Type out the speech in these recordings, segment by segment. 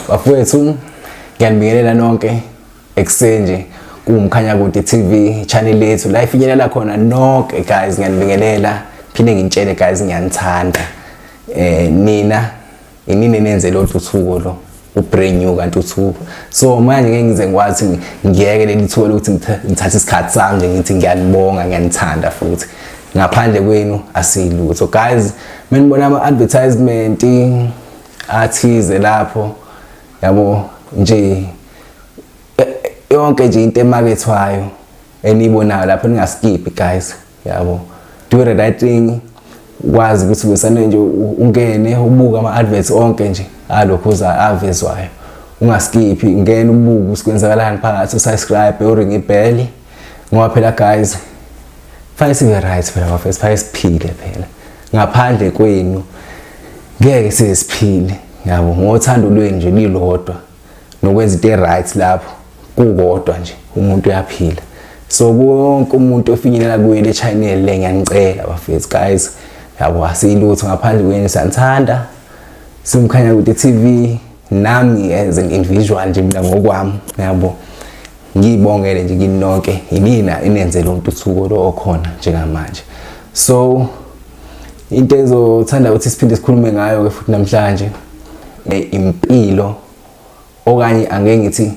Bafowethu, ngiyanibingelela nonke ekuseni nje kuwuMkhanyakude TV channel lethu la ifinyelela khona nonke guys. Ngiyanibingelela, phinde ngintshele guys, ngiyanithanda. Nina inini nenze lo ntuthuko lo u-brand new kaNtuthuko. So manje ngeke ngize ngikwazi ngiyeke leli thuba lokuthi ngithathe isikhathi sami nje ngithi ngiyanibonga, ngiyanithanda futhi. Ngaphandle kwenu asilutho. Guys, menibona ama-advertisement athize lapho, yabo nje, yonke nje into emakethwayo eniyibonayo lapho, ningaskiphi guys, yabo. Do the right thing, ukwazi ukuthi besane nje ungene ubuke ama-adverts onke nje alokhu avezwayo, ungaskiphi, ngena ubuke ukuthi kwenzakalani phakathi, usubscribe, uringe ibell, ngoba phela guys, fanele sibe right phela bafethu, fanele siphile phela. Ngaphandle kwenu ngeke size siphile, yabo. Ngothando lwenu nje lilodwa nokwenza into e-right lapho kukodwa nje, umuntu uyaphila. So wonke umuntu ofinyelela kuye le channel le, ngiyanicela bafethu guys, yabo, asilutho ngaphandle kwenu. Siyanithanda siMkhanyakude TV. Nami as an individual nje, mina ngokwami, yabo, ngiyibongele nje kini nonke, yinina inenze lo ntuthuko lo okhona njengamanje. So into engizothanda ukuthi siphinde sikhulume ngayo ke futhi namhlanje, impilo, okanye angeke ngithi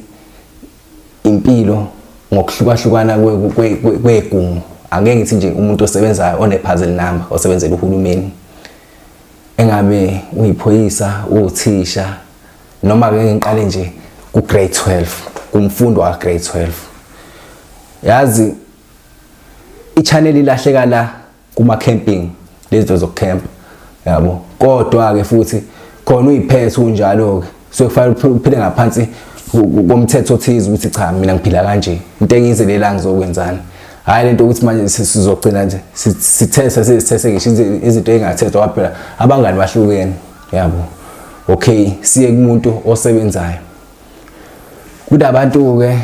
impilo ngokuhlukahlukana kwegumu, angeke ngithi nje umuntu osebenzayo one-puzzle number, osebenzela uhulumeni, engabe uyiphoyisa, uthisha, noma ke ngiqale nje ku grade 12, kumfundo wa grade 12. Yazi i-channel ilahleka la kuma camping, lezi zokucamp, yabo. Kodwa ke futhi khona uyiphethe unjalo ke, so kufanele uphile ngaphansi komthetho othize ukuthi cha, mina ngiphila kanje, into engiyizele la ngizokwenzani. Hhayi lento ukuthi manje sizogcina nje sithese sesithese ngisho izinto ey'ngathethwa, ngoba phela abangani bahlukene, yabo. Okay, siye kumuntu osebenzayo. Kunabantu-ke,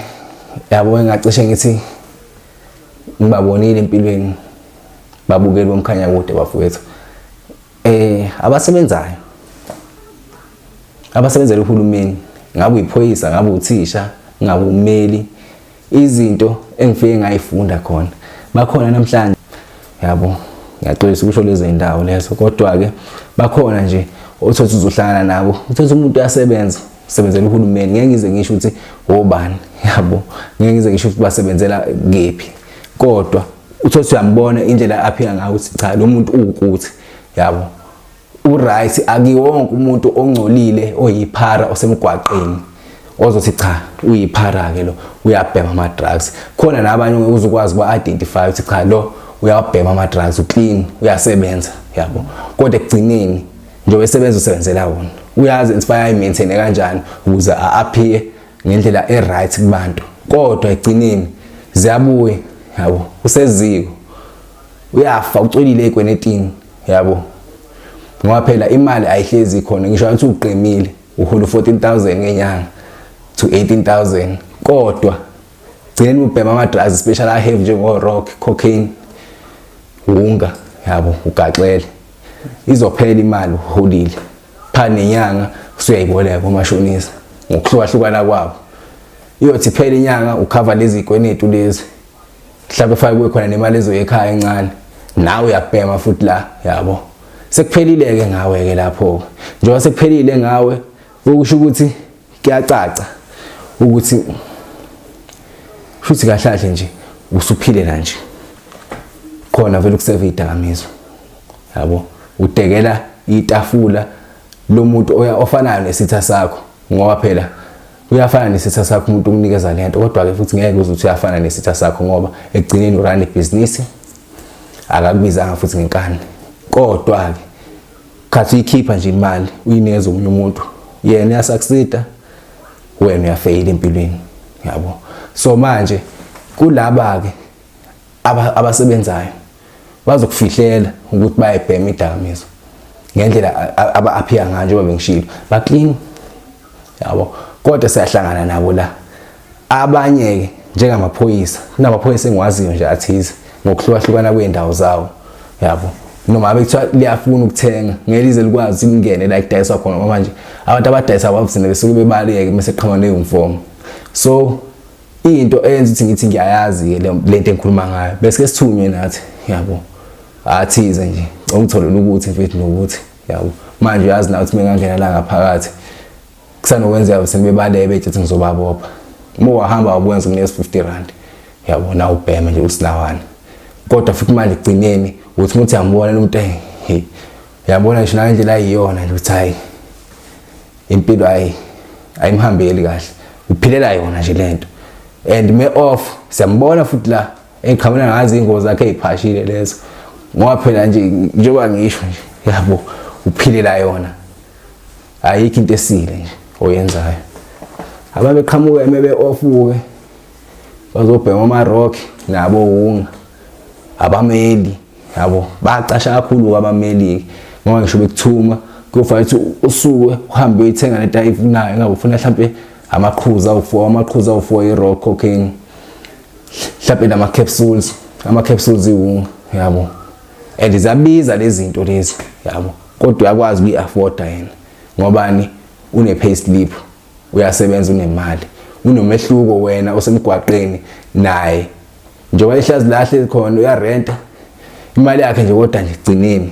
yabo, engacishe ngithi ngibabonile empilweni, babukeli boMkhanyakude bafowethu, abasebenzayo, abasebenzela uhulumeni, ngabe uyiphoyisa, ngabe uthisha, ngabe ummeli. Izinto engifike ngayifunda khona, bakhona namhlanje, yabo, ngiyaxolisa ukusho lezo zindawo lezo, kodwa-ke bakhona nje othothi uzohlangana nabo, uthothi umuntu uyasebenza, usebenzela uhulumeni. Ngeke ngize ngisho ukuthi obani, yabo, ngeke ngize ngisho ukuthi basebenzela kephi, kodwa uthothi uyambona indlela aphila ngayo ukuthi cha, lo muntu uwukuthi, yabo, uright. Akiwonke umuntu ongcolile oyiphara osemgwaqeni ozothi cha, uyiphara ke lo, uyabhema ama-drugs. Khona nabanye uzokwazi ukuba-identify ukuthi cha, lo uyabhema ama-drugs, uclean, uyasebenza, yabo. Kodwa ekugcineni njengoba esebenza, usebenzela wona, uyazi inspire ayi-maintain kanjani ukuze a-appear ngendlela e-right kubantu. Kodwa ekugcineni ziyabuya, yabo, useziko, uyafa, ucolile ekwenetini, yabo, ngoba phela imali ayihlezi khona. Ngisho ngathi uqemile, uhola 14,000 ngenyanga to 18,000, kodwa gcineni ubhema ama-drugs, especially a-heavy njengo-rock, cocaine, wunga, yabo, ugaxele, izophela imali uholile phana nenyanga, usuyayiboleka komashonisa ngokuhlukahlukana kwabo. Iyothi phela inyanga, ukhava lezi kwenetu lezi, mhlawumbe fake kube khona nemali ezoya ekhaya encane, nawe uyabhema futhi la, yabo. Sekuphelile-ke ngawe-ke lapho-ke. Njengoba sekuphelile ngawe, okusho ukuthi kuyacaca ukuthi futhi kahle kahle nje usuphilela nje khona vele ukuseva idakamizwa, yabo. Udekela itafula lomuntu ofanayo nesitha sakho, ngoba phela uyafana nesitha sakho umuntu ukunikeza lento. Kodwa-ke futhi ngeke uze uthi uyafana nesitha sakho, ngoba ekugcineni urun ibhizinisi, akakubizanga futhi ngenkani. Kodwa-ke khathi uyikhipha nje imali uyinikeza omunye umuntu, yena uyasucceeda, wena uyafeyila empilweni, yabo. So manje kulaba-ke abasebenzayo, bazokufihlela ukuthi bayayibhema idakamizwa ngendlela aba-appear ngayo, njengoba bengishilo, ba-clean, yabo. Kodwa siyahlangana nabo la abanye-ke njengamaphoyisa. Kunamaphoyisa engiwaziyo nje athize ngokuhlukahlukana kwey'ndawo zawo, yabo. Noma ngabe kuthiwa liyafuna ukuthenga, ngeke lize likwazi lingene la kudayiswa khona, ngoba manje abantu abadayisa abavusine besuke bebaleke mase qhamuka ne-uniform. So into eyenza ukuthi ngithi ngiyayazi-ke le nto engikhuluma ngayo, bese sithunywe nathi, yabo, athize nje ongitholele ukuthi mfethu nokuthi, yabo. Manje uyazi nawe ukuthi mengangena la ngaphakathi kusanokwenzeka sebebaleke bethi ukuthi ngizobabopha. Uma wahamba wabuya ngizokunikeza 50 rand, yabo, na ubhema nje usilawana. Kodwa futhi manje ekugcineni uthi umuntu uyambona lo muntu, hey, uyabona ngisho nangendlela ayiyona nje ukuthi hayi, impilo hayi ayimhambeli kahle, uphilela yona nje lento. And me off siyambona futhi la eqhamela ngazi ingozi zakhe eziphashile lezo, ngoba phela nje njengoba ngisho nje, yabo, uphilela yona, ayikho into esile nje oyenzayo. Ababeqhamuka emebe off-ke bazobhema ama-rock nabo wunga abameli, yabo, bacasha kakhulu abameli, ngoba ngisho bekuthuma kuyofanele ukuthi usuke uhambe uyoyithenga lento ayifunayo. Ngabe ufuna mhlampe amaqhuzu awu-4, amaqhuzu awu-4 i-rock cocaine, mhlampe nama-capsules, ama-capsules iwunga, yabo, and ziyabiza lezi zinto lezi, yabo, kodwa uyakwazi ukuyi-afforda yena. Ngobani? Une-pay slip, uyasebenza, unemali. Unomehluko wena osemgwaqeni naye, njengoba ihlazi lahle khona, uyarenta imali yakhe nje, kodwa nje gcineni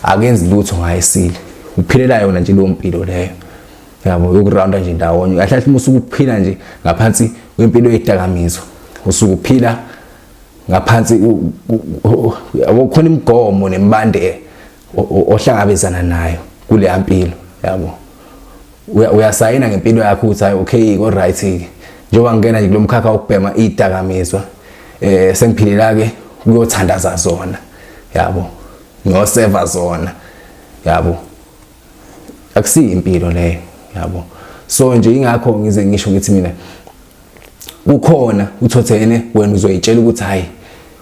akenzi lutho ngayisile, uphilela yona nje leyo mpilo leyo, yabo, yokurounda nje ndawonye. Kahle kahle uma usuke uphila nje ngaphansi kwempilo yedakamizwa, usuke uphila ngaphansi, yabo, khona imigomo nemibandela ohlangabezana nayo kuleya mpilo, yabo. Uyasayina ngempilo yakho ukuthi hayi, okay, ko right ke, njengoba ngingena nje kulomkhakha wokubhema idakamizwa, sengiphilela ke ukuyothandaza zona, yabo, ngiyoseva zona, yabo. Akusiyo impilo leyo, yabo. So nje ingakho ngize ngisho ngithi mina kukhona uthothene wena uzoyitshela ukuthi hayi,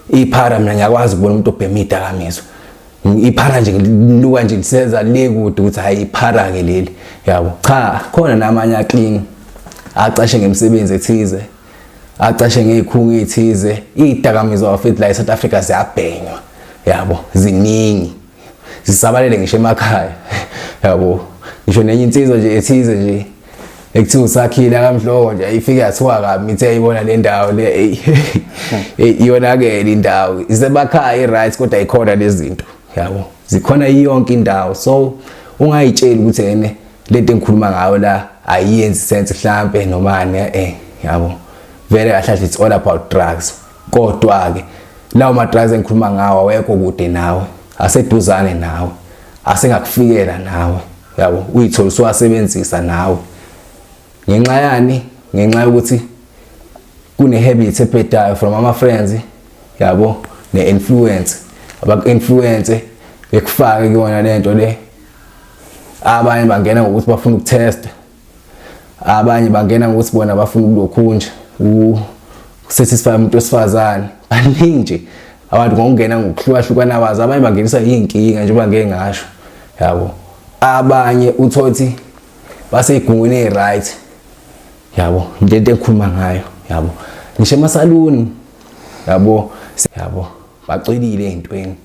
iphara mina ngiyakwazi ukubona umuntu obhema idakamizwa, iphara nje linuka nje liseza le kude ukuthi hayi, iphara ke leli, yabo. Cha, khona namanye aclean, acashe ngemisebenzi ethize, acashe ngezikhungo ezithize. Idakamizwa bafethu la eSouth Africa ziyabhenywa, yabo, ziningi, zisabalele ngisho emakhaya, yabo. Ngisho nenye insizwa nje ethize nje ekuthiwa usakhile akamhloko nje, ayifike yathiwa kabi, ithe ayibona le ndawo le, iyonakele indawo isemakhaya, i-right, kodwa ikhona lezi zinto, yabo, zikhona yonke indawo. So ungayitsheli ukuthi ene lento engikhuluma ngayo la ayiyenzi sense mhlambe nomani, yabo. Vele kahle kahle it's all about drugs, kodwa ke lawo ma drugs engikhuluma ngawo awekho kude nawe, aseduzane nawe, asengakufikela nawe, yabo, uyithola usuwasebenzisa nawe. Ngenxa yani? Ngenxa yokuthi kune habit ebhedayo from ama friends, yabo, ne influence, abaku influence bekufake kuyona lento le. Abanye bangena ngokuthi bafuna ukutesta, abanye bangena ngokuthi bona bafuna ukulokhunja ukusatisfy umuntu wesifazane. Baningi nje abantu ngokungena ngokuhlukahlukana kwazo. Abanye bangeniswa yinkinga njengoba ngeke ngasho, yabo. Abanye uthothi baseyigungwini ezi-right, yabo, lento engikhuluma ngayo, yabo, ngisho emasaluni, yabo, yabo, bacwilile ey'ntweni,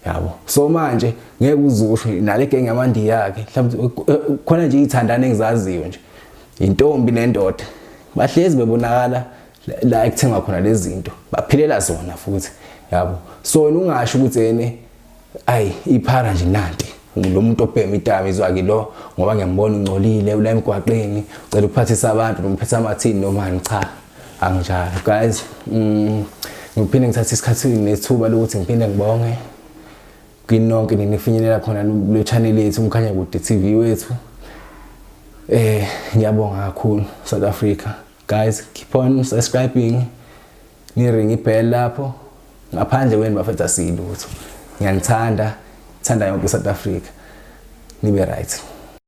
yabo. So manje ngeke uzusho nale genge yamandiya ke, mhlawumbe khona nje ithandana engizaziyo nje, intombi nendoda, bahlezi bebonakala la ekuthengwa khona lezi zinto, baphilela zona futhi, yabo. So wena ungasho ukuthi ene ayi, iphara nje nanti lo muntu obhema idakamizwa ke lo, ngoba ngiyambona ungcolile, ula emgwaqeni, ucela ukuphathisa abantu noma uphethe amathini nomani. Cha, anginjalo guys. Ngiphinde ngithathe isikhathi nethuba lokuthi ngiphinde ngibonge kini nonke ninifinyelela khona le channel yethu, Umkhanya Kude TV wethu. Ngiyabonga kakhulu South Africa. Guys, keep on subscribing, niring ibell lapho. Ngaphandle kwenu bafethu asilutho. Ngiyanithanda, thanda yonke iSouth Africa. Nibe right.